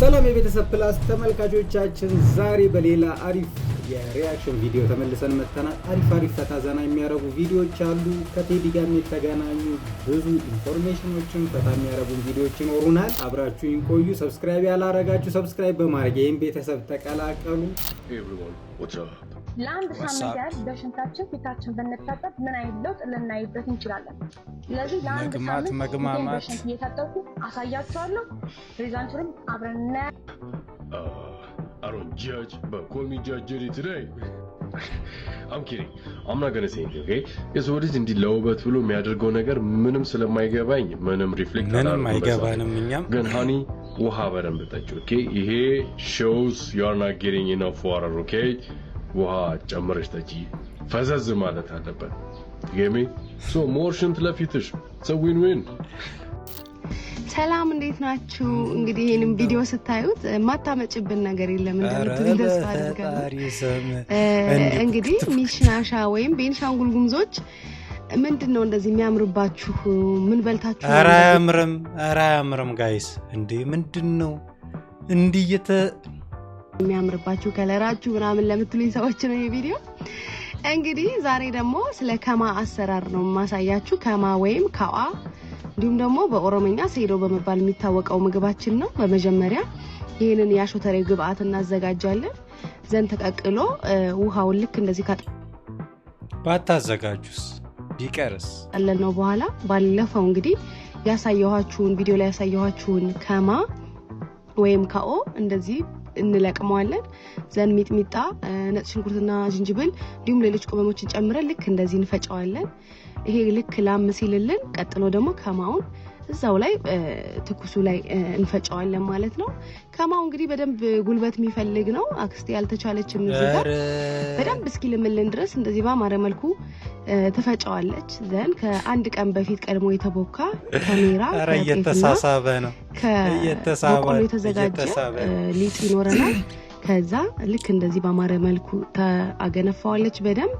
ሰላም የቤተሰብ ፕላስ ተመልካቾቻችን፣ ዛሬ በሌላ አሪፍ የ reaction ቪዲዮ ተመልሰን መጥተናል። አሪፍ አሪፍ ፈታ ዘና የሚያደርጉ ቪዲዮዎች አሉ። ከቴዲ ጋር የተገናኙ ብዙ information ኦችን ፈታ የሚያደርጉ ቪዲዮዎች ይኖሩናል። አብራችሁኝ ቆዩ። Subscribe ያላረጋችሁ subscribe በማድረግ ይህም ቤተሰብ ተቀላቀሉ። Hey everyone, what's up? ለአንድ What's ሳምንት up? ያህል በሽንታችን ፊታችን ብንታጠብ ምን አይነት ለውጥ ልናይበት እንችላለን? ስለዚህ ለአንድ መግማት ሳምንት ፊቴን መግማማት። በሽንት እየታጠብኩ አሳያችኋለሁ። Result ኡንም አብረን እናያለን። I don't judge, but call me Judge Judy today. I'm kidding. I'm not gonna say anything, okay? የሰው ልጅ እንዲህ ለውበት ብሎ የሚያደርገው ነገር ምንም ስለማይገባኝ ምንም reflect ምንም አላደርግም በዛ ላይ። አይገባንም እኛም። ግን honey፣ ውሃ በደንብ ጠጪ፣ okay? ይሄ shows you are not getting enough water, okay? ውሃ ጨምረሽ ጠጪ። ፈዘዝ ማለት አለበት። You get me? So more ሽንት ለፊትሽ። It's a win-win. ሰላም፣ እንዴት ናችሁ? እንግዲህ ይህንን ቪዲዮ ስታዩት የማታመጭብን ነገር የለም እንደምትሉኝ ተስፋ አድርጋለሁ። በፈጣሪ ስም እንዲህ እንግዲህ ሚሽናሻ ወይም ቤንሻንጉል ጉሙዞች ምንድን ነው እንደዚህ የሚያምርባችሁ? ምን በልታችሁ ነው ኧረ እንደዚህ አያምርም፣ ኧረ አያምርም guys። እንዴ፣ ምንድን ነው እንዲህ የሚያምርባችሁ color ኣችሁ ምናምን ለምትሉኝ ሰዎች ነው ይህ ቪዲዮ። እንግዲህ ዛሬ ደግሞ ስለ ከማ አሰራር ነው የማሳያችሁ። ከማ ወይም ካዋ እንዲሁም ደግሞ በኦሮመኛ ሴዶ በመባል የሚታወቀው ምግባችን ነው። በመጀመሪያ ይህንን የአሾተሬ ግብአት እናዘጋጃለን። ዘንድ ተቀቅሎ ውሃውን ልክ እንደዚህ ባታዘጋጁስ ቢቀርስ? ካጠለልነው በኋላ ባለፈው እንግዲህ ያሳየኋችሁን ቪዲዮ ላይ ያሳየኋችሁን ከማ ወይም ካኦ እንደዚህ እንለቅመዋለን። Then ሚጥሚጣ፣ ነጭ ሽንኩርትና ዝንጅብል እንዲሁም ሌሎች ቅመሞችን ጨምረን ልክ እንደዚህ እንፈጨዋለን። ይሄ ልክ ላም ሲልልን ቀጥሎ ደግሞ ከማውን እዛው ላይ ትኩሱ ላይ እንፈጨዋለን ማለት ነው። ከማው እንግዲህ በደንብ ጉልበት የሚፈልግ ነው። አክስቴ ያልተቻለችም እዚህ ጋር በደንብ እስኪልምልን ድረስ እንደዚህ ባማረ መልኩ ትፈጨዋለች። Then ከአንድ ቀን በፊት ቀድሞ የተቦካ ከሜራ ኧረ ከጤፍና እየተሳሳበ ነው፣ እየተሳበ ከበቆሎ የተዘጋጀ እየተሳበ ነው። ሊጥ ይኖረናል። ከዛ ልክ እንደዚህ ባማረ መልኩ ታገነፋዋለች በደንብ።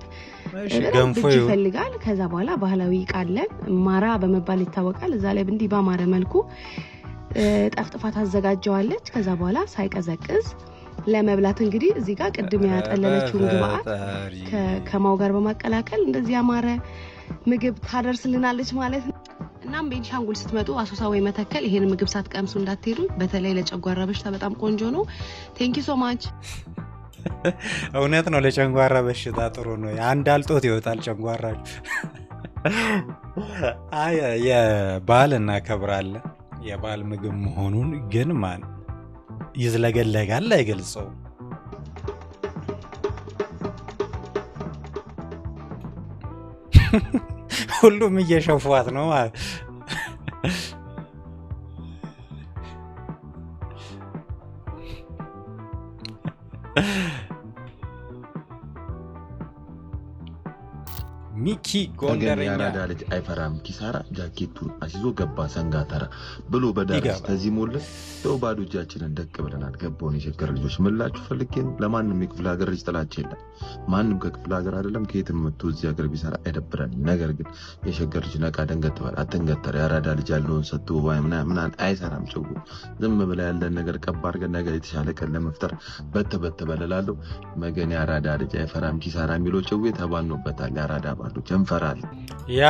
እሺ በደንብ ገንፎ እጅ ይሁን። ይፈልጋል። ከዛ በኋላ ባህላዊ እቃ አለን፣ ማራ በመባል ይታወቃል። እዛ ላይ እንዲህ ባማረ መልኩ ጠፍጥፋ ታዘጋጀዋለች። ከዛ በኋላ ሳይቀዘቅዝ ለመብላት እንግዲህ እዚህ ጋር ቅድም ያጠለለችውን ግብአት በፈጣሪ። ከከማው ጋር በማቀላቀል እንደዚህ ያማረ ምግብ ታደርስልናለች ማለት ነው። እናም ቤንሻንጉል ስትመጡ አሶሳ ወይ መተከል ይሄን ምግብ ሳትቀምሱ እንዳትሄዱ። በተለይ ለጨጓራ በሽታ በጣም ቆንጆ ነው። Thank you so much። እውነት ነው። ለጨንጓራ በሽታ ጥሩ ነው። አንድ አልጦት ይወጣል ጨንጓራችሁ። አይ፣ የበዓል እናከብራለን። የበዓል ምግብ መሆኑን ግን ማን ይዝለገለጋል አይገልጸው። ሁሉም እየሸፏት ነው ማለት። ሚኪ ወገን ጎንደረኛ። የአራዳ ልጅ አይፈራም ኪሳራ፣ ጃኬቱን አስይዞ ገባ ሰንጋተራ ብሎ በዳር ይገባል። ተዚሞልን ያው ባዶ እጃችንን ደቅ ብለናል። ገባውን የሸገር ልጆች ምላችሁ ፈልጌ ነው። ለማንም የክፍለ ሀገር ልጅ ጥላቻ የለም። ማንም ከክፍለ ሀገር አይደለም ከየትም መጥቶ እዚህ ሀገር ቢሰራ አይደብረንም። ነገር ግን የሸገር ልጅ ነቃ ደንገጥ በል፣ አትንገተር። የአራዳ ልጅ ያለውን ሰጥቶ ምናምን አይሰራም። ጭው ዝም ብላ ያለን ነገር ቀባ አድርገን ነገ የተሻለ ቀን ለመፍጠር በት በት በል እላለሁ። መገን የአራዳ ልጅ አይፈራም ኪሳራ የሚለው ጭዌ ተባኖበታል። የአራዳ ባዶች እንፈራለን። ያ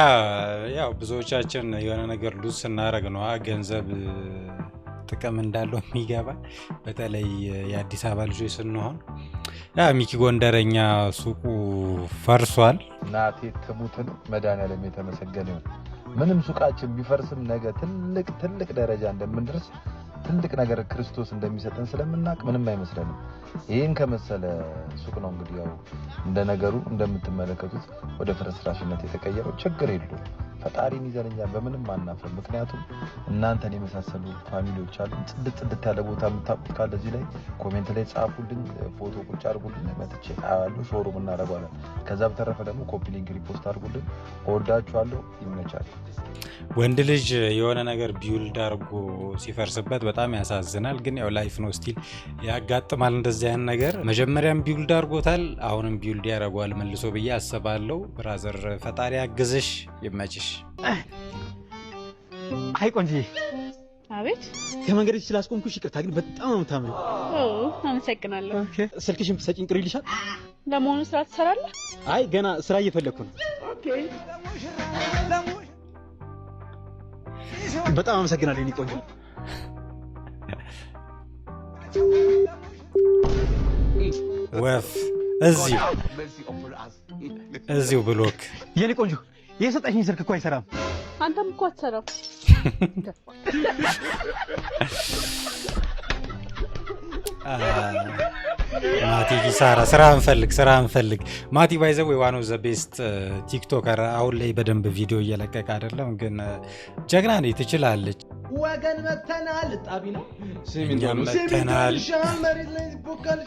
ያው ብዙዎቻችን የሆነ ነገር lose ስናደርግ ነው ገንዘብ ጥቅም እንዳለው የሚገባ፣ በተለይ የአዲስ አበባ ልጆች ስንሆን። ያ ሚኪ ጎንደረኛ ሱቁ ፈርሷል። እናቴ ትሙትን መድኃኒዓለም የተመሰገነ ይሁን። ምንም ሱቃችን ቢፈርስም ነገ ትልቅ ትልቅ ደረጃ እንደምንደርስ፣ ትልቅ ነገር ክርስቶስ እንደሚሰጠን ስለምናውቅ ምንም አይመስለንም። ይህን ከመሰለ ሱቅ ነው እንግዲህ ያው እንደ ነገሩ እንደምትመለከቱት ወደ ፍርስራሽነት የተቀየረው። ችግር የለውም። ፈጣሪን ይዘን እኛ በምንም አናፍርም። ምክንያቱም እናንተን የመሳሰሉ family ዎች አሉ። ጽድት ጽድት ያለ ቦታ የምታውቁት ካለ እዚህ ላይ comment ላይ ጻፉልኝ፣ ፎቶ ቁጭ አድርጉልኝ፣ መጥቼ አያለሁ፣ showroom እናደርገዋለን። ከዛ በተረፈ ደግሞ copy link፣ repost አድርጉልን። እወዳችኋለሁ። ይመቻል። ወንድ ልጅ የሆነ ነገር build አድርጎ ሲፈርስበት በጣም ያሳዝናል። ግን ያው life ነው፣ still ያጋጥማል እንደዚህ አይነት ነገር። መጀመሪያም build አድርጎታል፣ አሁንም build ያደርገዋል መልሶ ብዬ አስባለሁ። Brother፣ ፈጣሪ ያግዝሽ፣ ይመችሽ። አይ ቆንጆዬ። አቤት። ከመንገድ ስላስቆምኩሽ ይቅርታ፣ ግን በጣም ነው የምታምሪው። አመሰግናለሁ። ስልክሽን ብትሰጪኝ ቅር ይልሻል? ለመሆኑ ስራ ትሰራለህ? አይ፣ ገና ስራ እየፈለግኩ ነው። በጣም አመሰግናለሁ የኔ ቆንጆ። ወፍ እዚሁ እዚሁ block። የኔ ቆንጆ፣ የሰጠሽኝ ስልክ እኮ አይሰራም። አንተም እኮ አትሰራም። ማቲ ኪሳራ። ስራ እንፈልግ፣ ስራ እንፈልግ። ማቲ by the way one of the best TikToker። አሁን ላይ በደንብ ቪዲዮ እየለቀቀ አይደለም፣ ግን ጀግና ነኝ፣ ትችላለች። ወገን መተናል። ጣቢ ነው። እኛም መተናል። ይልሻል፣ መሬት ላይ ይቦካል።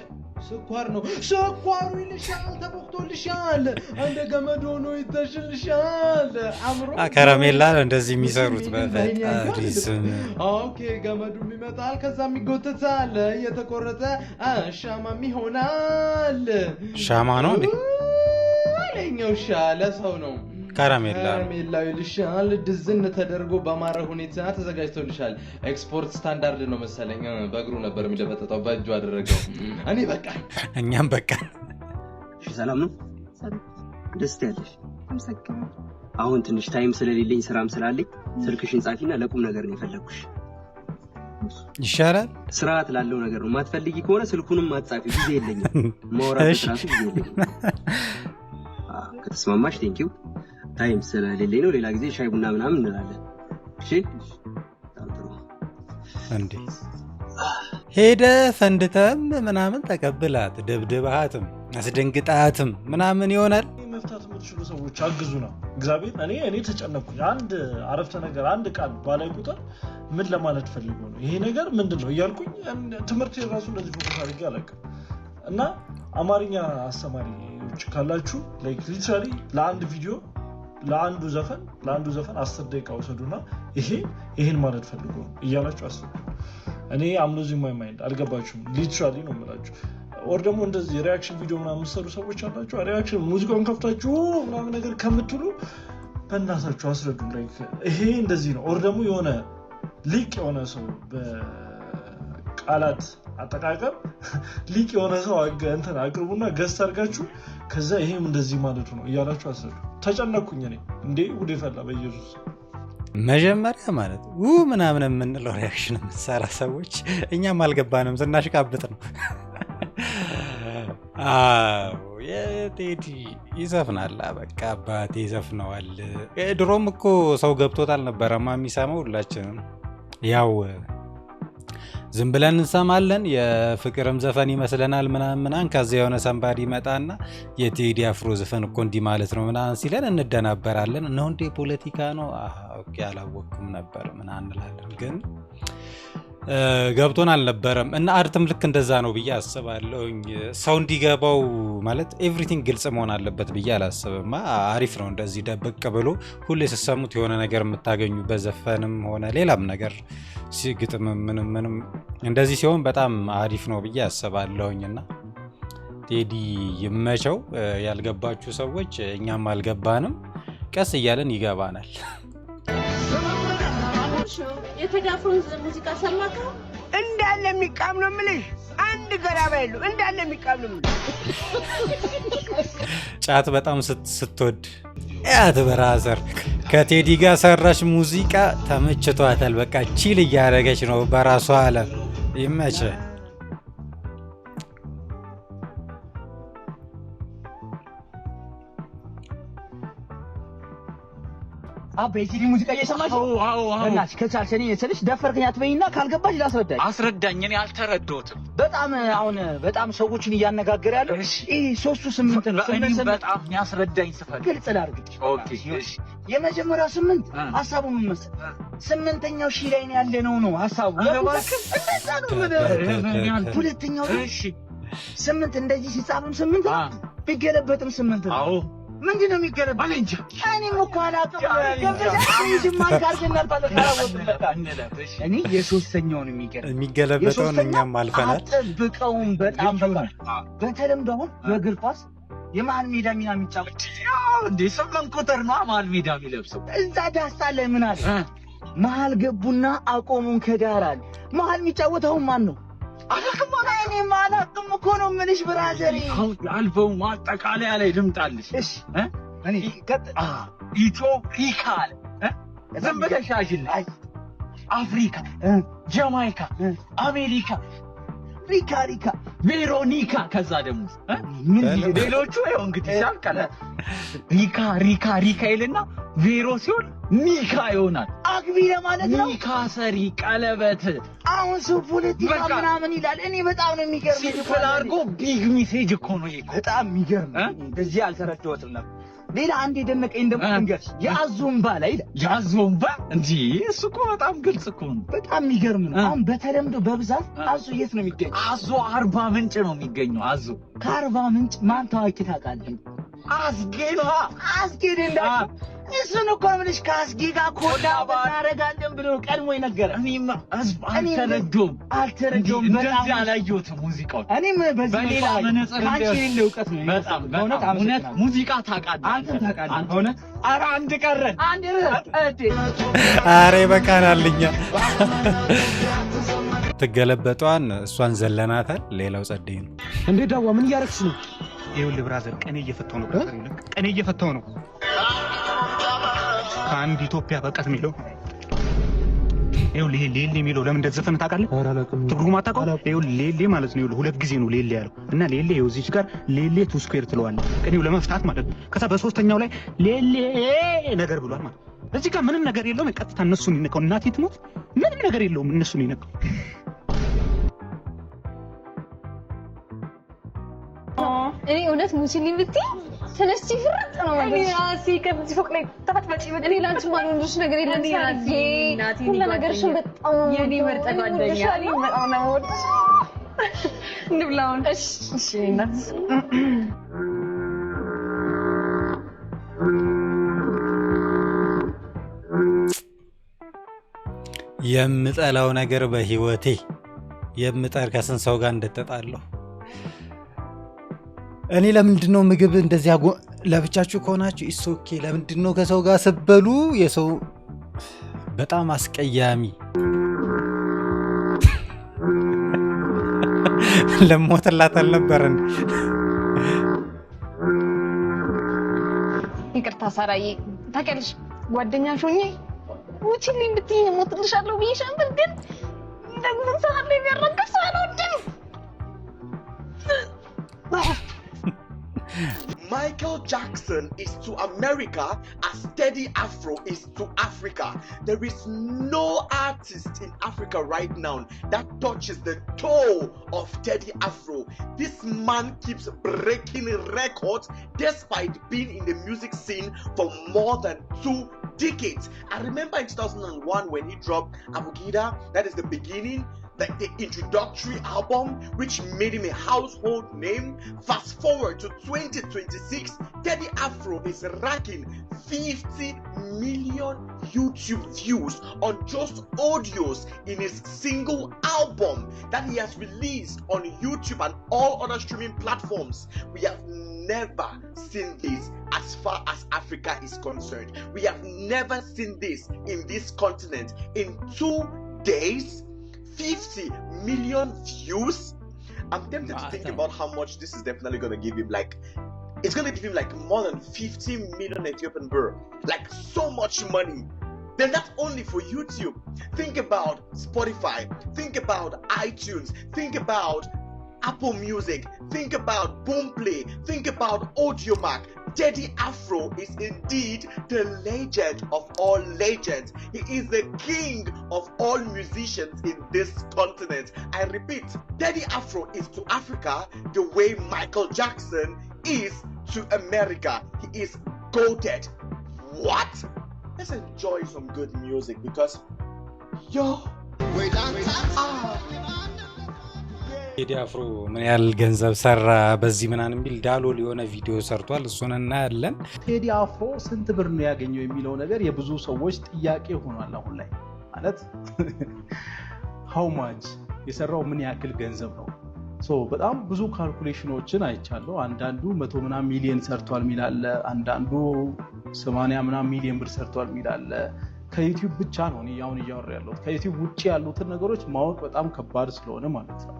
ስኳር ነው፣ ስኳሩ ይልሻል፣ ተቦክቶልሻል፣ እንደ ገመድ ሆኖ ይተሽልሻል። አምሮ ከረሜላ ነው እንደዚህ የሚሰሩት በፈጣሪ ስም። Okay፣ ገመዱም ይመጣል፣ ከዛም ይጎተታል፣ እየተቆረጠ ሻማም ይሆናል። ሻማ ነው እንዴ? ኃይለኛው ሻ ለሰው ነው። ከረሜላ ነው። ከረሜላው ይልሻል፣ ድዝን ተደርጎ በአማረ ሁኔታ ተዘጋጅቶልሻል። Export standard ነው መሰለኝ። በእግሩ ነበር የሚደፈጠጠው፣ በእጁ አደረገው። እኔ በቃ እኛም በቃ። ሰላም ነው። ደስ ያለሽ። አመሰግናለሁ። አሁን ትንሽ time ስለሌለኝ፣ ስራም ስላለኝ ስልክሽን ጻፊና ለቁም ነገር ነው የፈለግኩሽ። ይሻላል። ስርዓት ላለው ነገር ነው። ማትፈልጊ ከሆነ ስልኩንም አትጻፊ። ጊዜ የለኝም፣ ማውራት ራሱ ጊዜ የለኝም። ከተስማማሽ thank you። Time ስለሌለኝ ነው። ሌላ ጊዜ ሻይ ቡና ምናምን እንላለን። እሺ፣ በጣም ጥሩ። እንዴ፣ ሄደ ፈንድተም ምናምን ተቀብላት ደብድባትም አስደንግጣትም ምናምን ይሆናል። መፍታት የምትችሉ ሰዎች አግዙ ነው። እግዚአብሔር፣ እኔ ተጨነቅኩኝ። አንድ አረፍተ ነገር፣ አንድ ቃል ባላይ ቁጥር ምን ለማለት ፈልጎ ነው፣ ይሄ ነገር ምንድን ነው እያልኩኝ ትምህርት የራሱ እንደዚህ focus አድርጌ አላውቅም። እና አማርኛ አስተማሪዎች ካላችሁ literally ለአንድ ቪዲዮ፣ ለአንዱ ዘፈን 10 ደቂቃ ውሰዱና ይሄ ይሄን ማለት ፈልጎ ነው እያላችሁ አስቡ። እኔ I'm losing my mind። አልገባችሁም? Literally ነው የምላችሁ። Or ደግሞ እንደዚህ reaction ቪዲዮ ምናምን የምትሰሩ ሰዎች አላችሁ። Reaction ሙዚቃውን ከፍታችሁ ምናምን ነገር ከምትሉ በእናታችሁ አስረዱ። Like ይሄ እንደዚህ ነው። Or ደግሞ የሆነ ሊቅ የሆነ ሰው፣ በቃላት አጠቃቀም ሊቅ የሆነ ሰው እንትን አቅርቡና guest አድርጋችሁ ከዛ ይሄም እንደዚህ ማለቱ ነው እያላችሁ አስረዱ። ተጨነቅኩኝ እኔ፣ እንዴ ጉድ ፈላ በኢየሱስ። መጀመሪያ ማለት ው ምናምን የምንለው reaction የምንሰራ ሰዎች እኛም አልገባንም፣ ስናሽቃብጥ ነው። አዎ፣ የቴዲ ይዘፍናል። በቃ አባቴ ይዘፍነዋል። ድሮም እኮ ሰው ገብቶት አልነበረማ የሚሰማው። ሁላችንም ያው ዝም ብለን እንሰማለን። የፍቅርም ዘፈን ይመስለናል ምናምን ምናምን። ከዚያ የሆነ somebody ይመጣና የቴዲ አፍሮ ዘፈን እኮ እንዲህ ማለት ነው ምናምን ሲለን እንደናበራለን። ነው እንዴ፣ ፖለቲካ ነው? Okay፣ አላወቅኩም ነበር ምናምን እንላለን። ግን ገብቶን አልነበረም። እና art ም ልክ እንደዛ ነው ብዬ አስባለሁኝ። ሰው እንዲገባው ማለት everything ግልጽ መሆን አለበት ብዬ አላስብም። አሪፍ ነው እንደዚህ ደበቅ ብሎ ሁሌ ስትሰሙት የሆነ ነገር የምታገኙበት ዘፈንም ሆነ ሌላም ነገር፣ ግጥም ምንም ምንም እንደዚህ ሲሆን በጣም አሪፍ ነው ብዬ አስባለሁኝ። እና ቴዲ ይመቸው። ያልገባችሁ ሰዎች እኛም አልገባንም፣ ቀስ እያለን ይገባናል። የቴዲ አፍሮን ሙዚቃ ሰማከው? እንዳለ የሚቃም ነው የምልሽ። አንድ ገራባ የለም። እንዳለ የሚቃም ነው የምልሽ። ጫት በጣም ስትወድ ያት brother ከቴዲ ጋር ሰራሽ ሙዚቃ ተመችቷታል። በቃ chill እያደረገች ነው በራሷ አለም። ይመች። አባ፣ የቴዲ ሙዚቃ እየሰማሽ? አዎ። በእናትሽ ከቻልሽ እኔ ስልሽ ደፈርክኝ አትበይና ካልገባሽ ላስረዳሽ። አስረዳኝ፣ እኔ አልተረዳሁትም። በጣም አሁን በጣም ሰዎችን እያነጋገረ ያለው ይህ ሶስቱ ስምንት ነው። ስምንት እኔም ስምንት በጣም የሚያስረዳኝ ስፈልግ ግልጽ ላድርግልሽ። Okay፣ እሺ። የመጀመሪያው ስምንት ሀሳቡ ምን መሰለህ? ስምንተኛው ሺህ ላይ ነው ያለ ነው ነው ሀሳቡ። እንደዛ ነው የምልህ። ሁለተኛው ግን ስምንት እንደዚህ ሲጻፍም ስምንት ነው፣ ቢገለበጥም ስምንት ነው። ምንድን ነው የሚገለበጥ? እኔም እኮ አላውቅም። ገብተሻል? ጅማሬ አድርገን እናልፋለን። ካላወቅን በቃ እኔ የሶስተኛውን የሚገርም የሚገለበጠውን የሶስተኛው እኛም አልፈናል። አጥብቀውም በጣም በቃ በተለምዶ አሁን በእግር ኳስ የመሀል ሜዳ ሚና የሚጫወት እንዴ፣ 8 ቁጥር ነው መሀል ሜዳ የሚለብሰው። እዛ ዳስታ ላይ ምን አለ? መሀል ገቡና አቆሙን ከዳር አለ። መሀል የሚጫወተው ማን ነው? አላውቅም። እኔም አላውቅም እኮ ነው የምልሽ brother ኤ። አልበሙ ማጠቃለያ ላይ ልምጣልሽ። እሺ እኔ ቀጥል። ኢትዮፒካ አለ። ዝም ብለሽ ያዥልኝ። አፍሪካ፣ ጃማይካ፣ አሜሪካ፣ ሪካ ሪካ ቬሮኒካ፣ ከዛ ደግሞ ምን ሌሎቹ ይኸው እንግዲህ ሲያልቀለ ሪካ ሪካ ሪካ ይልና ቬሮ ሲሆን ሚካ ይሆናል። አግቢ ለማለት ነው። ሚካ ሰሪ ቀለበት። አሁን ሰው ፖለቲካ በቃ ምናምን ይላል። እኔ በጣም ነው የሚገርመኝ። Simple አድርጎ big message እኮ ነው ይሄ እኮ። በጣም የሚገርም እንደዚህ አልተረዳሁትም ነበር። ሌላ አንድ የደነቀኝ ደግሞ ልንገርሽ፣ የአዞ እምባ ላይ ይላል። የአዞ እምባ እንጂ እሱ እኮ በጣም ግልጽ እኮ ነው። በጣም የሚገርም ነው። አሁን በተለምዶ በብዛት አዞ የት ነው የሚገኘው? አዞ አርባ ምንጭ ነው የሚገኘው። አዞ ከአርባ ምንጭ ማን ታዋቂ ታውቃለህ? አስጌ ነዋ። አስጌ እንዳልኩህ እሱን እኮ ነው የምልሽ። ከአስጌ ጋር collab እናደርጋለን ብሎ ቀድሞ የነገረ እኔማ ህዝብ አልተረዶም አልተረዶም። እንደዚህ አላየሁትም ሙዚቃውን። እኔም በዚህ በሌላ መነጽር ከአንቺ የሌለ እውቀት ነው። በጣም በእውነት በጣም እውነት አመሰግናለሁ። ሙዚቃ ታውቃለህ፣ አንተም ታውቃለህ። በእውነት ኧረ አንድ ቀረን። አንድ እህቴ አሬ በቃናል። እኛ ትገለበጧን እሷን ዘለናታል። ሌላው ጸደይ ነው። እንዴ ዳዋ ምን እያደረግሽ ነው? ይኸውልህ brother፣ ቀኔ እየፈታው ነው። Brother ይኸውልህ ቀኔ እየፈታው ነው። ከአንድ ኢትዮጵያ በቀት የሚለው ይኸውልህ፣ ይሄ ሌሌ የሚለው ለምን እንደተዘፈነ ታውቃለህ? ትርጉም አታውቀውም? ይኸውልህ ሌሌ ማለት ነው። ይኸውልህ ሁለት ጊዜ ነው ሌሌ ያለው እና ሌሌ ይኸው እዚች ጋር ሌሌ two square ትለዋለህ፣ ቅኔው ለመፍታት ማለት ነው። ከዛ በሶስተኛው ላይ ሌሌ ነገር ብሏል ማለት ነው። እዚህ ጋር ምንም ነገር የለውም። ቀጥታ እነሱን ይነካው። እናቴ ትሞት ምንም ነገር የለውም። እነሱን ይነካው። እኔ እውነት ሙችልኝ ብትይ ተነስቼ ፍርጥ ነው እኔ ማለት ራሴ ከዚህ ፎቅ ላይ ተፈጥፈጪ። እኔ ለአንቺ ማልሆንልሽ ነገር የለም። እኔ ራሴ ሳርዬ እናቴ ሁሉ እኔ ነገርሽን ጓደኛ። በጣም ነው የኔ የምወደው። ምርጥ እኔ ጓደኛ። እወድሻለሁ። እኔም በጣም ነው የምወድሽ። እንብላውን። እሺ እሺ እናት የምጠላው ነገር በህይወቴ የምጠር ከስንት ሰው ጋር እንደተጣለሁ እኔ ለምንድን ነው ምግብ እንደዚህ ለብቻችሁ ከሆናችሁ it's okay። ለምንድን ነው ከሰው ጋር ስበሉ የሰው በጣም አስቀያሚ ለሞትላት አልነበረ እንዴ? ይቅርታ ሳራዬ፣ ታውቂያለሽ ጓደኛሽ ሆኜ ሙችልኝ ብትይኝ እሞትልሻለሁ ብዬሽ ነበር፣ ግን ደግሞ ሰዓት ላይ የሚያራግፍ ሰው አልወድም። Michael Jackson is to America as Teddy Afro is to Africa. There is no artist in Africa right now that touches the toe of Teddy Afro. This man keeps breaking records despite being in the music scene for more than 2 decades. I remember in 2001 when he dropped Abugida, that is the beginning, like the introductory album, which made him a household name. Fast forward to 2026, Teddy Afro is racking 50 million YouTube views on just audios in his single album that he has released on YouTube and all other streaming platforms. We have never seen this as far as Africa is concerned. We have never seen this in this continent. In 2 days, 50 million views. I'm tempted to think about how much this is definitely going to give him. Like, it's going to give him like more than 50 million Ethiopian birr. Like, so much money. Then that's only for YouTube. Think about Spotify. Think about iTunes. Think about Apple Music. Think about Boomplay. Think about Audiomack. Teddy Afro is indeed the legend of all legends. He is the king of all musicians in this continent. I repeat, Teddy Afro is to Africa the way Michael Jackson is to America. He is goated. What? Let's enjoy some good music because, yo, ah. ቴዲ አፍሮ ምን ያህል ገንዘብ ሰራ በዚህ ምናምን የሚል ዳሎል የሆነ ቪዲዮ ሰርቷል። እሱን እናያለን። ቴዲ አፍሮ ስንት ብር ነው ያገኘው የሚለው ነገር የብዙ ሰዎች ጥያቄ ሆኗል። አሁን ላይ ማለት how much የሰራው ምን ያክል ገንዘብ ነው? So በጣም ብዙ calculation ኦችን አይቻለሁ። አንዳንዱ መቶ ምናምን ሚሊየን ሰርቷል የሚል አለ። አንዳንዱ 80 ምናምን ሚሊየን ብር ሰርቷል የሚል አለ። ከዩቲዩብ ብቻ ነው እኔ አሁን እያወራ ያለሁት። ከዩቲዩብ ውጭ ያሉትን ነገሮች ማወቅ በጣም ከባድ ስለሆነ ማለት ነው።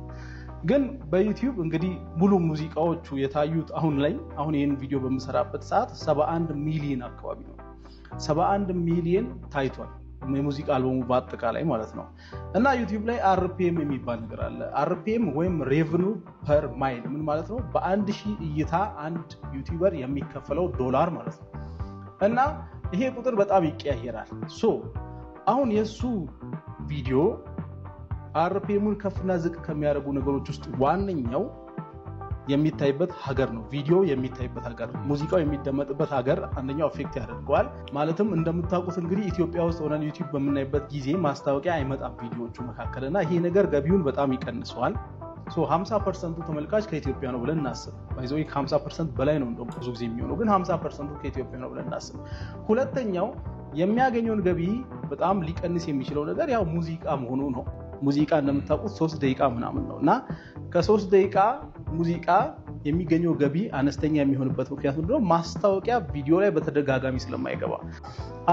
ግን በዩቲዩብ እንግዲህ ሙሉ ሙዚቃዎቹ የታዩት አሁን ላይ፣ አሁን ይህን ቪዲዮ በምሰራበት ሰዓት 71 ሚሊዮን አካባቢ ነው። 71 ሚሊዮን ታይቷል የሙዚቃ አልበሙ በአጠቃላይ ማለት ነው። እና ዩቲዩብ ላይ RPM የሚባል ነገር አለ። RPM ወይም revenue per mille ምን ማለት ነው? በ1,000 እይታ አንድ YouTuber የሚከፈለው ዶላር ማለት ነው። እና ይሄ ቁጥር በጣም ይቀያየራል። So አሁን የእሱ ቪዲዮ RPM ኡን ከፍና ዝቅ ከሚያደርጉ ነገሮች ውስጥ ዋነኛው የሚታይበት ሀገር ነው። ቪዲዮ የሚታይበት ሀገር፣ ሙዚቃው የሚደመጥበት ሀገር አንደኛው affect ያደርገዋል። ማለትም እንደምታውቁት እንግዲህ ኢትዮጵያ ውስጥ ሆነን ዩቲዩብ በምናይበት ጊዜ ማስታወቂያ አይመጣም ቪዲዮዎቹ መካከል፣ እና ይሄ ነገር ገቢውን በጣም ይቀንሰዋል። So 50% ኡ ተመልካች ከኢትዮጵያ ነው ብለን እናስብ። By the way ከ50% በላይ ነው እንደውም ብዙ ጊዜ የሚሆነው፣ ግን 50% ኡ ከኢትዮጵያ ነው ብለን እናስብ። ሁለተኛው የሚያገኘውን ገቢ በጣም ሊቀንስ የሚችለው ነገር ያው ሙዚቃ መሆኑ ነው። ሙዚቃ እንደምታውቁት 3 ደቂቃ ምናምን ነው፣ እና ከ3 ደቂቃ ሙዚቃ የሚገኘው ገቢ አነስተኛ የሚሆንበት ምክንያት ምንድነው? ማስታወቂያ ቪዲዮ ላይ በተደጋጋሚ ስለማይገባ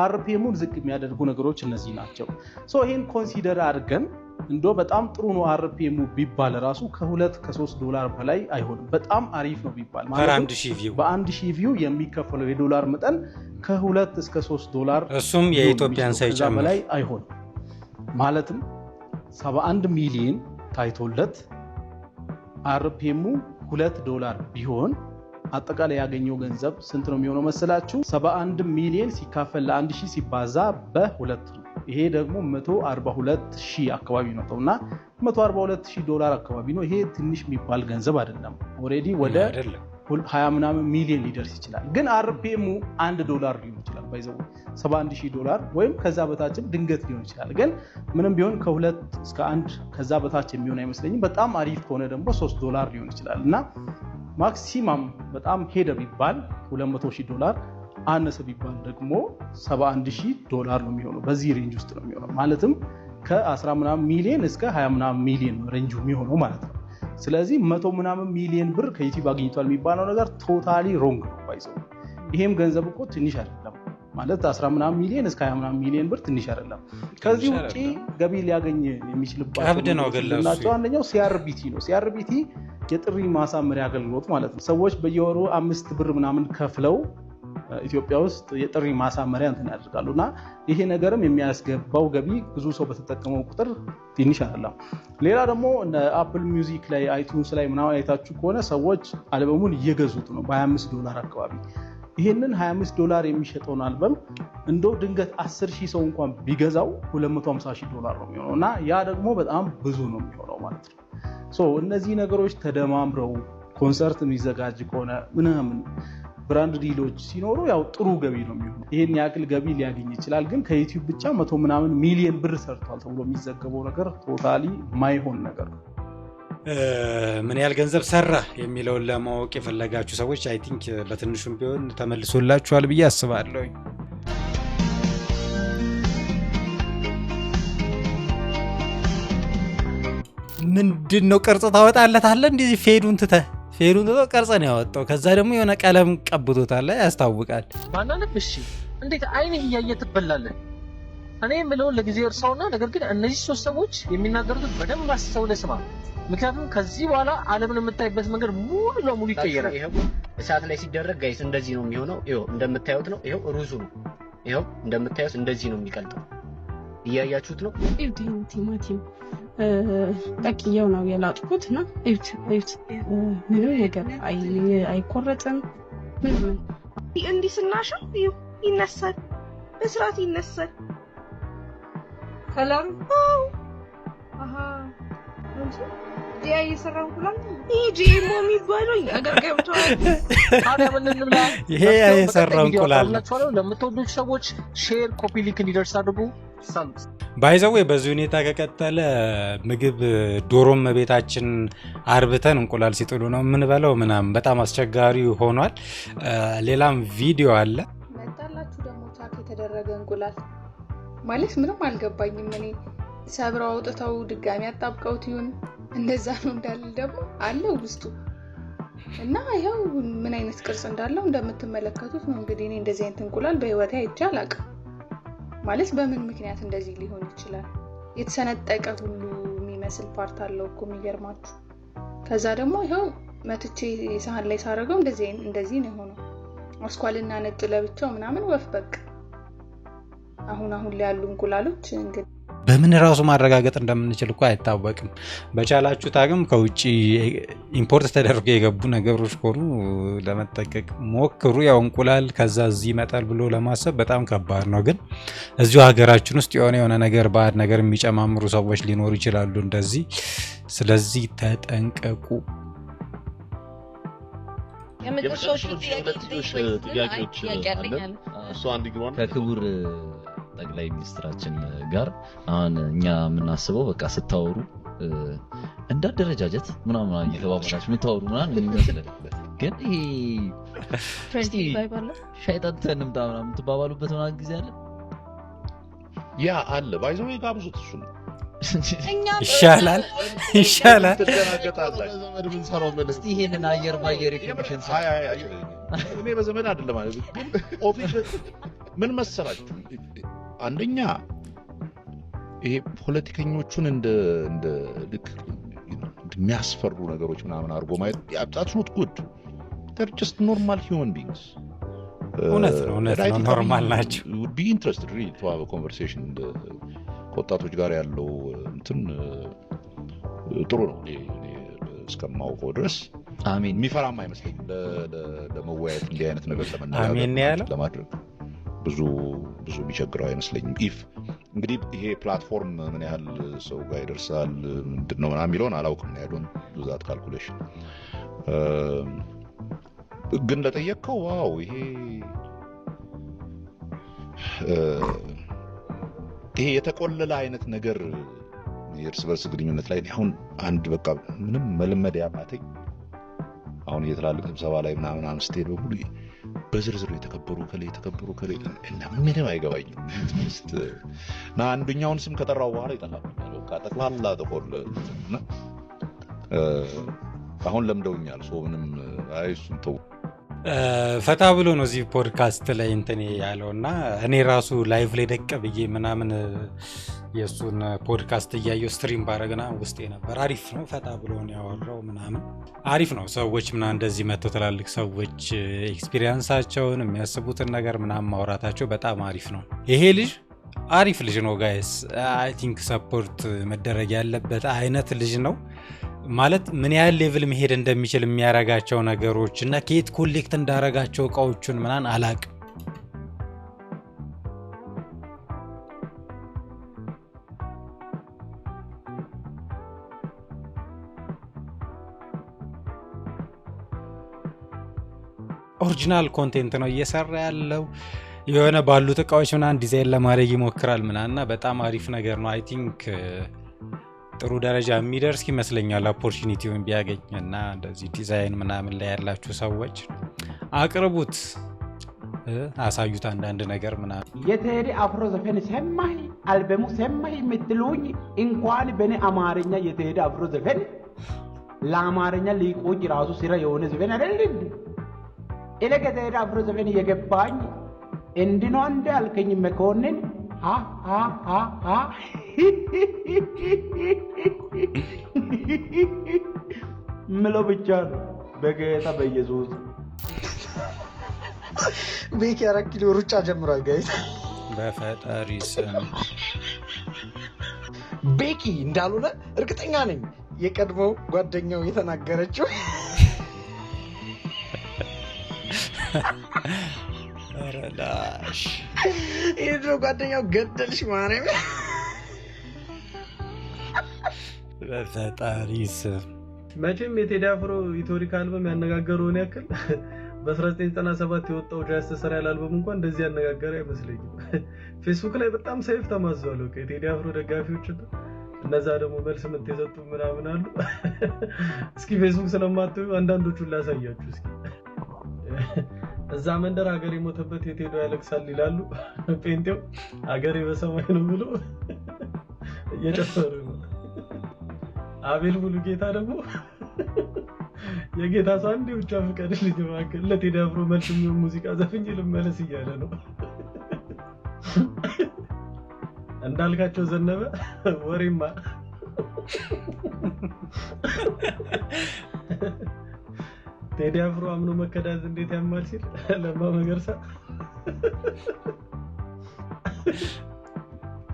RPM ኡን ዝቅ የሚያደርጉ ነገሮች እነዚህ ናቸው። So ይህን consider አድርገን እንዶ በጣም ጥሩ ነው RPM ኡ ቢባል ራሱ ከ2 ከ3 ዶላር በላይ አይሆንም። በጣም አሪፍ ነው ቢባል per 1,000 view። በ1,000 view የሚከፈለው የዶላር መጠን ከ2 እስከ 3 ዶላር እሱም ሊሆን የኢትዮጵያን የሚችለው ከዛ ሳይጨምር። በላይ አይሆንም። ማለትም 71 ሚሊዮን ታይቶለት RPM ኡ 2 ዶላር ቢሆን አጠቃላይ ያገኘው ገንዘብ ስንት ነው የሚሆነው መሰላችሁ? 71 ሚሊዮን ሲካፈል ለ1000 ሲባዛ በሁለት ነው። ይሄ ደግሞ 142 ሺህ አካባቢ ነው እና 142 ሺህ ዶላር አካባቢ ነው። ይሄ ትንሽ የሚባል ገንዘብ አይደለም። Already ወደ አይደለም። 20 ምናምን ሚሊዮን ሊደርስ ይችላል። ግን RPM ኡ 1 ዶላር ሊሆን ይችላል። By the way 71 ሺህ ዶላር ወይም ከዛ በታችም ድንገት ሊሆን ይችላል። ግን ምንም ቢሆን ከ2 እስከ 1 ከዛ በታች የሚሆን አይመስለኝም። በጣም አሪፍ ከሆነ ደግሞ 3 ዶላር ሊሆን ይችላል፣ እና maximum በጣም ሄደ ቢባል 200 ሺህ ዶላር፣ አነሰ ቢባል ደግሞ 71 ሺህ ዶላር ነው የሚሆነው። በዚህ range ውስጥ ነው የሚሆነው። ማለትም ከ10 ምናምን ሚሊዮን እስከ 20 ምናምን ሚሊዮን ነው range ኡ የሚሆነው ማለት ነው። ስለዚህ መቶ ምናምን ሚሊዮን ብር ከዩቲዩብ አግኝቷል የሚባለው ነገር totally wrong ነው by the way። ይሄም ገንዘብ እኮ ትንሽ አይደለም፣ ማለት 10 ምናምን ሚሊዮን እስከ 20 ምናምን ሚሊዮን ብር ትንሽ አይደለም። ከዚህ ትንሽ ውጭ ገቢ ሊያገኝ የሚችልባቸው ቀብድ ነው ግን ለእሱ። ናቸው። አንደኛው CRBT ነው። CRBT የጥሪ ማሳመሪያ አገልግሎት ማለት ነው። ሰዎች በየወሩ 5 ብር ምናምን ከፍለው ኢትዮጵያ ውስጥ የጥሪ ማሳመሪያ እንትን ያደርጋሉ፣ እና ይሄ ነገርም የሚያስገባው ገቢ ብዙ ሰው በተጠቀመው ቁጥር ትንሽ አይደለም። ሌላ ደግሞ Apple Music ላይ፣ iTunes ላይ ምናምን አይታችሁ ከሆነ ሰዎች አልበሙን እየገዙት ነው በ25 ዶላር አካባቢ። ይህንን 25 ዶላር የሚሸጠውን አልበም እንደው ድንገት 10 ሺህ ሰው እንኳን ቢገዛው 250 ሺህ ዶላር ነው የሚሆነው፣ እና ያ ደግሞ በጣም ብዙ ነው የሚሆነው ማለት ነው። So እነዚህ ነገሮች ተደማምረው ኮንሰርት የሚዘጋጅ ከሆነ ምናምን brand deal ኦች ሲኖሩ ያው ጥሩ ገቢ ነው የሚሆነው። ይህን ያክል ገቢ ሊያገኝ ይችላል። ግን ከዩቲዩብ ብቻ መቶ ምናምን ሚሊየን ብር ሰርቷል ተብሎ የሚዘገበው ነገር totally ማይሆን ነገር ነው። ምን ያህል ገንዘብ ሰራ የሚለውን ለማወቅ የፈለጋችሁ ሰዎች I think በትንሹም ቢሆን ተመልሶላችኋል ብዬ አስባለሁ። ምንድን ነው ቅርጽ ታወጣለታለህ? እንደዚህ fade ኡን ትተህ ቅርጽ ነው ያወጣው። ከዛ ደግሞ የሆነ ቀለም ቀብቶታል፣ ያስታውቃል። ማናነብ እሺ፣ እንዴት አይንህ እያየ ትበላለህ? እኔ የምለውን ለጊዜ እርሳውና፣ ነገር ግን እነዚህ ሶስት ሰዎች የሚናገሩትን በደንብ አስተውለህ ስማ። ምክንያቱም ከዚህ በኋላ ዓለምን የምታይበት መንገድ ሙሉ ለሙሉ ይቀየራል። ይኸው እሳት ላይ ሲደረግ guys እንደዚህ ነው የሚሆነው። ይኸው እንደምታዩት ነው። ይኸው ሩዙ ነው። ይኸው እንደምታዩት እንደዚህ ነው የሚቀልጠው። እያያችሁት ነው። እዩት፣ ይሄን ቲማቲም ጠቅየው ነው የላጥኩት እና እዩት እዩት፣ ምንም ነገር አይቆረጥም። ምንም እንዲህ ስናሸው ይነሳል፣ በስርዓት ይነሳል። ከለሩ አሃ ዲያ እየሰራ እንቁላል። ይህ GMO የሚባለው እኛ ሀገር ገብቷል። ታዲያ ምን እንብላ? ይሄ የሰራው እንቁላል ነው። አቀርብላችኋለሁ። ለምትወዱት ሰዎች share፣ copy link እንዲደርስ አድርጉ። ሰላም። By the way በዚህ ሁኔታ ከቀጠለ ምግብ ዶሮም ቤታችን አርብተን እንቁላል ሲጥሉ ነው የምንበላው ምናምን፣ በጣም አስቸጋሪ ሆኗል። ሌላም ቪዲዮ አለ። መጣላችሁ ደግሞ ቻክ የተደረገ እንቁላል ማለት ምንም አልገባኝም። እኔ ሰብረው አውጥተው ድጋሚ አጣብቀውት ይሁን እንደዛ ነው እንዳለ ደግሞ አለው ውስጡ፣ እና ይኸው ምን አይነት ቅርጽ እንዳለው እንደምትመለከቱት ነው። እንግዲህ እኔ እንደዚህ አይነት እንቁላል በህይወቴ አይቼ አላውቅም። ማለት በምን ምክንያት እንደዚህ ሊሆን ይችላል? የተሰነጠቀ ሁሉ የሚመስል part አለው እኮ የሚገርማችሁ። ከዛ ደግሞ ይኸው መትቼ ሳህን ላይ ሳረገው እንደዚህ እንደዚህ ነው የሆነው። አስኳልና ነጭ ለብቻው ምናምን ወፍ በቃ አሁን አሁን ላይ ያሉ እንቁላሎች እንግዲህ በምን ራሱ ማረጋገጥ እንደምንችል እኮ አይታወቅም። በቻላችሁት አቅም ከውጪ import ተደርጎ የገቡ ነገሮች ከሆኑ ለመጠንቀቅ ሞክሩ። ያው እንቁላል ከዛ እዚህ ይመጣል ብሎ ለማሰብ በጣም ከባድ ነው። ግን እዚሁ ሀገራችን ውስጥ የሆነ የሆነ ነገር ባዕድ ነገር የሚጨማምሩ ሰዎች ሊኖሩ ይችላሉ እንደዚህ። ስለዚህ ተጠንቀቁ። የመጨረሻዎቹ ጥያቄዎች አለን። እሱ አንድ ግሯን ከክቡር ጠቅላይ ሚኒስትራችን ጋር አሁን እኛ የምናስበው በቃ ስታወሩ እንዳደረጃጀት ምናምን እየተባባላችሁ የምታወሩ ምናምን የሚመስለን፣ ግን ይሄ ሻይ ጠጥተን እንምጣ ምናምን የምትባባሉበት ምናምን ጊዜ አለ። ያ አለ፣ by the way ጋብዙት። እሱ ነው ይሻላል ይሻላል። እስቲ ይሄንን አየር ባየር የኮሚሽን እኔ በዘመድ አይደለም ማለት ግን office ምን መሰላችሁ፣ አንደኛ ይሄ ፖለቲከኞቹን እንደ ልክ የሚያስፈሩ ነገሮች ምናምን አድርጎ ማየት that's not good። They're just normal human beings። እውነት ነው፣ እውነት ነው። Normal ናቸው። Would be interested really to have a conversation። ከወጣቶች ጋር ያለው እንትን ጥሩ ነው። እኔ እስከማውቀው ድረስ አሜን የሚፈራም አይመስለኝም ለመወያየት፣ እንዲህ አይነት ነገር ለመነጋገር አሜን ነው ያለው። ለማድረግ ብዙ ብዙ የሚቸግረው አይመስለኝም። If እንግዲህ ይሄ platform ምን ያህል ሰው ጋር ይደርሳል ምንድን ነው ምናምን የሚለውን አላውቅም። I don't do that calculation። ግን ለጠየቅከው wow፣ ይሄ የተቆለለ አይነት ነገር የእርስ በርስ ግንኙነት ላይ እኔ አሁን አንድ በቃ ምንም መልመድ ያቃተኝ፣ አሁን የትላልቅ ስብሰባ ላይ ምናምን ስትሄድ በሙሉ በዝርዝሩ የተከበሩ ከላይ የተከበሩ ከላይ እና ምንም አይገባኝም። እና አንዱኛውን ስም ከጠራው በኋላ ይጠፋብኛል። በቃ ጠቅላላ ተቆለ እና አሁን ለምደውኛል። ሰው ምንም አይ እሱን ተው። ፈታ ብሎ ነው እዚህ ፖድካስት ላይ እንትን ያለው እና እኔ ራሱ live ላይ ደቅ ብዬ ምናምን የእሱን ፖድካስት እያየው stream ባረግና ውስጤ ነበር። አሪፍ ነው፣ ፈታ ብሎ ነው ያወራው ምናምን አሪፍ ነው። ሰዎች ምናምን እንደዚህ መጥተው ትላልቅ ሰዎች experience ኣቸውን የሚያስቡትን ነገር ምናምን ማውራታቸው በጣም አሪፍ ነው። ይሄ ልጅ አሪፍ ልጅ ነው guys። I think support መደረግ ያለበት አይነት ልጅ ነው። ማለት ምን ያህል level መሄድ እንደሚችል የሚያረጋቸው ነገሮች እና ከየት collect እንዳረጋቸው እቃዎቹን ምናምን አላቅም። Original content ነው እየሰራ ያለው። የሆነ ባሉት እቃዎች ምናምን ዲዛይን ለማድረግ ይሞክራል ምናምን እና በጣም አሪፍ ነገር ነው። I think ጥሩ ደረጃ የሚደርስ ይመስለኛል opportunity ውን ቢያገኝ። እና እንደዚህ ዲዛይን ምናምን ላይ ያላችሁ ሰዎች አቅርቡት፣ አሳዩት አንዳንድ ነገር ምናምን። የቴዲ አፍሮ ዘፈን ሰማህ፣ አልበሙ ሰማህ የምትሉኝ እንኳን በእኔ አማርኛ የቴዲ አፍሮ ዘፈን ለአማርኛ ሊቆች ራሱ ስራ የሆነ ዘፈን አይደል እንዴ? እኔ ከቴዲ አፍሮ ዘፈን እየገባኝ እንዲህ ነው እንደ አልከኝ መኮንን፣ ሀ ሀ ሀ ሀ ምለው ብቻ ነው በጌታ በኢየሱስ። ቤኪ 4 ኪሎ ሩጫ ጀምሯል guys። በፈጣሪ ስም። ቤኪ እንዳልሆነ እርግጠኛ ነኝ። የቀድሞው ጓደኛው የተናገረችው። ኧረ ላሽ። የድሮ ጓደኛው ገደልሽ ማርያም። በፈጣሪ ስም። መቼም የቴዲ አፍሮ ኢትዮሪካ አልበም ያነጋገረውን ያክል በ1997 የወጣው ጃዝ ተሰሪያል አልበም እንኳን እንደዚህ ያነጋገረ አይመስለኝም። ፌስቡክ ላይ በጣም ሰይፍ ተማዟል። በቃ የቴዲ አፍሮ ደጋፊዎች እና እነዛ ደግሞ መልስ ምት የሰጡ ምናምን አሉ። እስኪ ፌስቡክ ስለማትዩ አንዳንዶቹን ላሳያችሁ። እስኪ እዛ መንደር ሀገር የሞተበት የት ሄዶ ያለቅሳል ይላሉ። ጴንጤው ሀገሬ በሰማይ ነው ብሎ እየጨፈሩ ነው። አቤል ሙሉጌታ ደግሞ የጌታ ሰው አንዴ ብቻ ፍቀድልኝ እባክህ ለቴዲ አፍሮ መልስ የሚሆን ሙዚቃ ዘፍኜ ልመለስ እያለ ነው። እንዳልካቸው ዘነበ ወሬማ ቴዲ አፍሮ አምኖ መከዳት እንዴት ያማል ሲል ለማ መገርሳ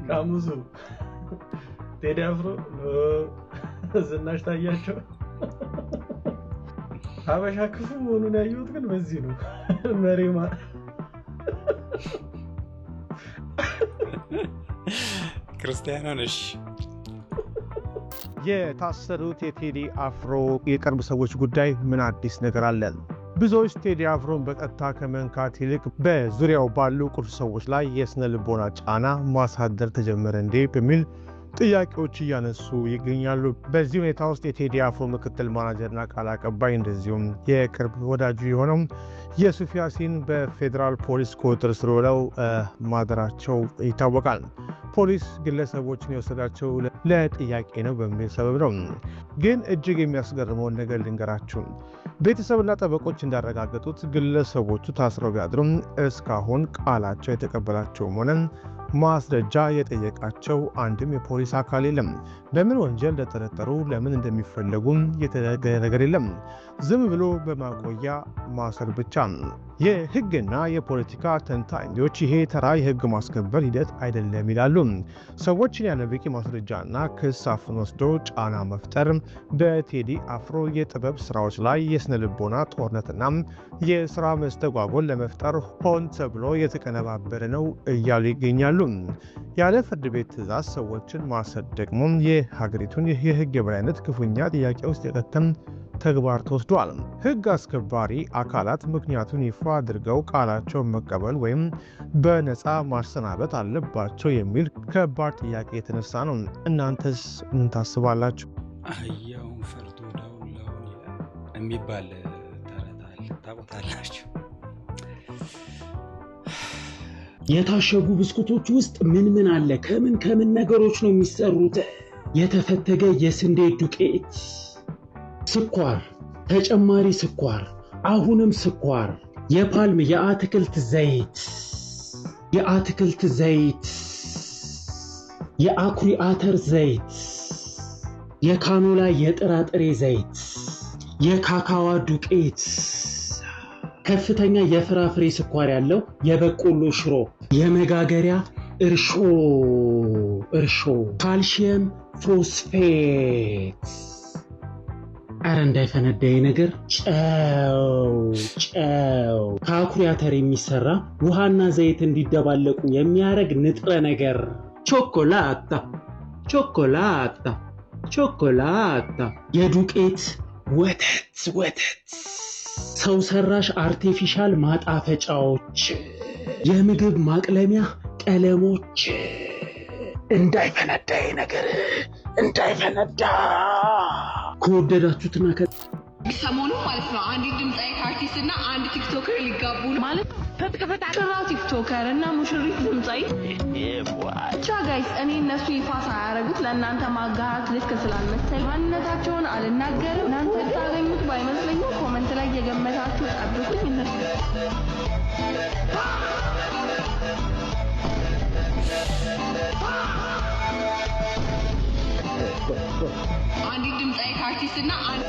ካሙዙ ቴዲ አፍሮ ዝናሽ ታያቸው። ሀበሻ ክፉ መሆኑን ያየሁት ግን በዚህ ነው። መሪማ ክርስቲያኖ ነሽ። የታሰሩት የቴዲ አፍሮ የቅርብ ሰዎች ጉዳይ ምን አዲስ ነገር አለ? ብዙዎች ቴዲ አፍሮን በቀጥታ ከመንካት ይልቅ በዙሪያው ባሉ ቁልፍ ሰዎች ላይ የስነ ልቦና ጫና ማሳደር ተጀመረ እንዴ በሚል ጥያቄዎች እያነሱ ይገኛሉ። በዚህ ሁኔታ ውስጥ የቴዲ አፍሮ ምክትል ማናጀርና ቃል አቀባይ እንደዚሁም የቅርብ ወዳጁ የሆነው የሱፍ ያሲን በፌዴራል ፖሊስ ቁጥጥር ስር ውለው ማደራቸው ይታወቃል። ፖሊስ ግለሰቦችን የወሰዳቸው ለጥያቄ ነው በሚል ሰበብ ነው። ግን እጅግ የሚያስገርመውን ነገር ልንገራችሁ። ቤተሰብና ጠበቆች እንዳረጋገጡት ግለሰቦቹ ታስረው ቢያድሩም እስካሁን ቃላቸው የተቀበላቸውም ሆነ ማስረጃ የጠየቃቸው አንድም የፖሊስ አካል የለም። በምን ወንጀል እንደተጠረጠሩ፣ ለምን እንደሚፈለጉም የተነገረ ነገር የለም። ዝም ብሎ በማቆያ ማሰር ብቻ። የህግና የፖለቲካ ተንታኞች ይሄ ተራ የህግ ማስከበር ሂደት አይደለም ይላሉ። ሰዎችን ያለ በቂ ማስረጃና ክስ አፍኖ ወስዶ ጫና መፍጠር በቴዲ አፍሮ የጥበብ ስራዎች ላይ የስነ ልቦና ጦርነትና የስራ መስተጓጎል ለመፍጠር ሆን ተብሎ የተቀነባበረ ነው እያሉ ይገኛሉ። ያለ ፍርድ ቤት ትዕዛዝ ሰዎችን ማሰር ደግሞ የሀገሪቱን የህግ የበላይነት ክፉኛ ጥያቄ ውስጥ የከተም ተግባር ተወስዷል። ህግ አስከባሪ አካላት ምክንያቱን ይፋ አድርገው ቃላቸውን መቀበል ወይም በነፃ ማሰናበት አለባቸው የሚል ከባድ ጥያቄ የተነሳ ነው። እናንተስ ምን ታስባላችሁ? አህያውን ፈርቶ ዳውላውን ይላል የሚባል ተረት አለ፣ ታውቁታላችሁ። የታሸጉ ብስኩቶች ውስጥ ምን ምን አለ? ከምን ከምን ነገሮች ነው የሚሰሩት? የተፈተገ የስንዴ ዱቄት፣ ስኳር፣ ተጨማሪ ስኳር፣ አሁንም ስኳር፣ የፓልም የአትክልት ዘይት፣ የአትክልት ዘይት፣ የአኩሪ አተር ዘይት፣ የካኖላ የጥራጥሬ ዘይት፣ የካካዋ ዱቄት፣ ከፍተኛ የፍራፍሬ ስኳር ያለው የበቆሎ ሽሮፕ፣ የመጋገሪያ እርሾ እርሾ፣ ካልሽየም ፎስፌት። አረ እንዳይፈነዳ ነገር፣ ጨው ጨው፣ ከአኩሪ አተር የሚሰራ ውሃና ዘይት እንዲደባለቁ የሚያደርግ ንጥረ ነገር፣ ቾኮላታ ቾኮላታ ቾኮላታ፣ የዱቄት ወተት ወተት፣ ሰው ሰራሽ artificial ማጣፈጫዎች፣ የምግብ ማቅለሚያ ቀለሞች። እንዳይፈነዳ ነገር እንዳይፈነዳ። ከወደዳችሁትና ሰሞኑ ማለት ነው አንዲት ድምፃዊት አርቲስት እና አንድ TikToker ሊጋቡ ነው ማለት ሽራው TikToker እና ሙሽሪት ድምፃዊት። ብቻ guys እኔ እነሱ ይፋ ሳያደርጉት ለእናንተ ማጋራት ልክ ስላልመሰለኝ ማንነታቸውን አልናገርም። እናንተ ልታገኙት ባይመስለኝም comment ላይ የገመታችሁ ጠብቁኝ። እነሱ አንዲት ድምፃዊት አርቲስት እና አንድ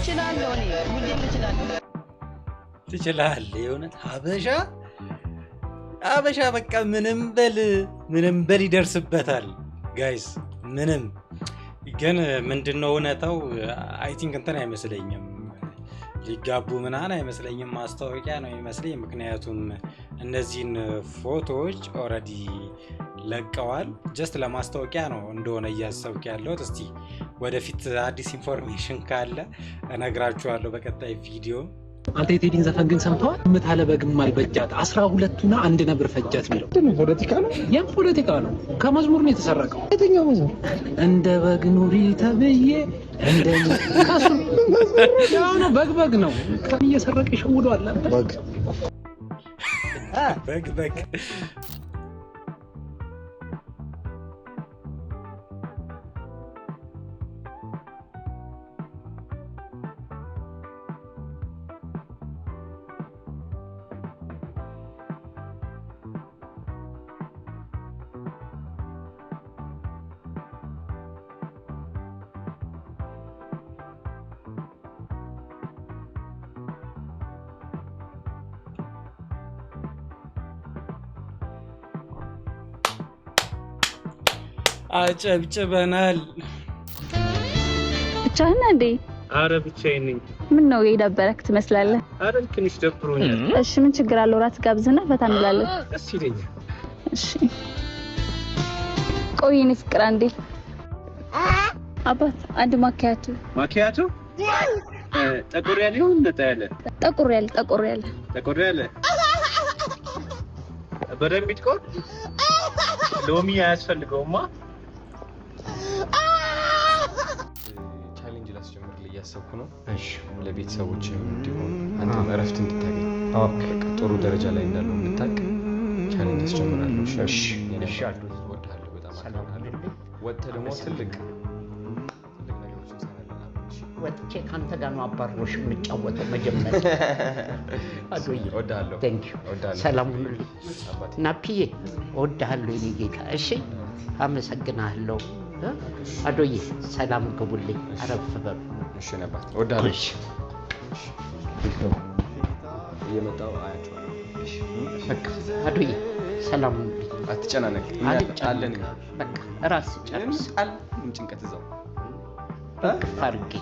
እችላለሁ እኔ ሁሌም እችላለሁ። ትችላለህ። የእውነት ሀበሻ ሀበሻ በቃ ምንም በል ምንም በል ይደርስበታል። Guys ምንም ግን ምንድነው እውነታው? I think እንትን አይመስለኝም ሊጋቡ ምናምን አይመስለኝም። ማስታወቂያ ነው የሚመስለኝ። ምክንያቱም እነዚህን ፎቶዎች already ለቀዋል። Just ለማስታወቂያ ነው እንደሆነ እያሰብኩ ያለሁት። እስቲ ወደፊት አዲስ information ካለ እነግራችኋለሁ በቀጣይ ቪዲዮ። አንተ የቴዲን ዘፈን ግን ሰምተዋል? ምታለ በግማል በጃት 12ቱና አንድ ነብር ፈጃት የሚለው ፖለቲካ ነው። ያም ፖለቲካ ነው። ከመዝሙር ነው የተሰረቀው። የትኛው መዝሙር? እንደ በግ ኑሪ ተብዬ እንደ ከሱ ያው ነው። በግ በግ ነው እየሰረቀ ይሸውደዋል። አንተ በግ በግ አጨብጭበናል። ብቻህን ነህ እንዴ? አረ ብቻዬን ነኝ። ምን ነው የደበረክ ትመስላለህ? አረ ትንሽ ደብሮኛል። እሺ፣ ምን ችግር አለው? ራት ጋብዝና ፈታ እንላለን። ደስ ይለኛል። እሺ፣ ቆይ የኔ ፍቅር አንዴ። አባት፣ አንድ ማኪያቶ። ማኪያቶ ጠቆር ያለ ይሁን ነጣ ያለ? ጠቆር ያለ፣ ጠቆር ያለ። ጠቆር ያለ በደንብ ይጥቆር። ሎሚ አያስፈልገውማ። Challenge ላስጀምርልህ እያሰብኩ ነው። እሺ፣ ለቤተሰቦችም እንዲሆን አንተም እረፍት እንድታገኝ፣ በቃ ጥሩ ደረጃ ላይ እንዳለው እንድታቅ challenge አስጀምራለሁ። እሺ፣ እሺ፣ እወድሃለሁ፣ በጣም አከብርሃለሁ። ወጥተህ ደግሞ ትልቅ ትልቅ ነገሮች እንሰራለን አብረን። እሺ? ወጥቼ ከአንተ ጋር ነው አባሮሽ የምጫወተው መጀመሪያ። አዶዬ፣ እወድሃለሁ። Thank you። እወድሃለሁ። ሰላም ሁኑልኝ። ናፒዬ፣ እወድሃለሁ የኔ ጌታ። እሺ፣ አመሰግናለሁ። አዶዬ፣ ሰላም ግቡልኝ፣ አረፍ በሉ። እሺ የኔ አባት፣ እወድሃለሁ። እየመጣሁ አያቸዋለሁ። እሺ። በቃ አዶዬ፣ ሰላም ሁኑልኝ። አትጨናነቅ፣ እኛ አለን። በቃ ራስ ጨርስ። ምንም ጭንቀት እዛው እቅፍ አድርጌ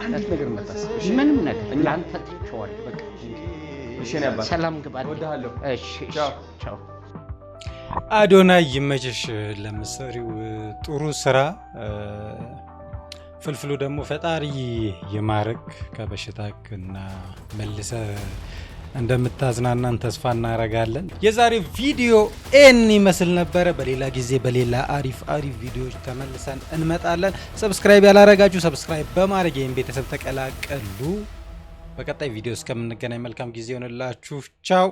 አንዲት ነገር እንዳታስብ። እሺ? ምንም ነገር ለአንተ ትቼዋለሁ። በቃ እሺ የኔ አባት፣ ሰላም ግባልኝ። እወድሃለሁ። እሺ፣ እሺ፣ ቻው። አዶናይ ይመችሽ ለምትሰሪው ጥሩ ስራ። ፍልፍሉ ደግሞ ፈጣሪ ይማርክ ከበሽታክ እና መልሰ እንደምታዝናናን ተስፋ እናረጋለን። የዛሬው ቪዲዮ ይሄን ይመስል ነበረ። በሌላ ጊዜ በሌላ አሪፍ አሪፍ ቪዲዮዎች ተመልሰን እንመጣለን። Subscribe ያላረጋችሁ subscribe በማድረግ ይህን ቤተሰብ ተቀላቀሉ። በቀጣይ ቪዲዮ እስከምንገናኝ መልካም ጊዜ ይሆንላችሁ። ቻው።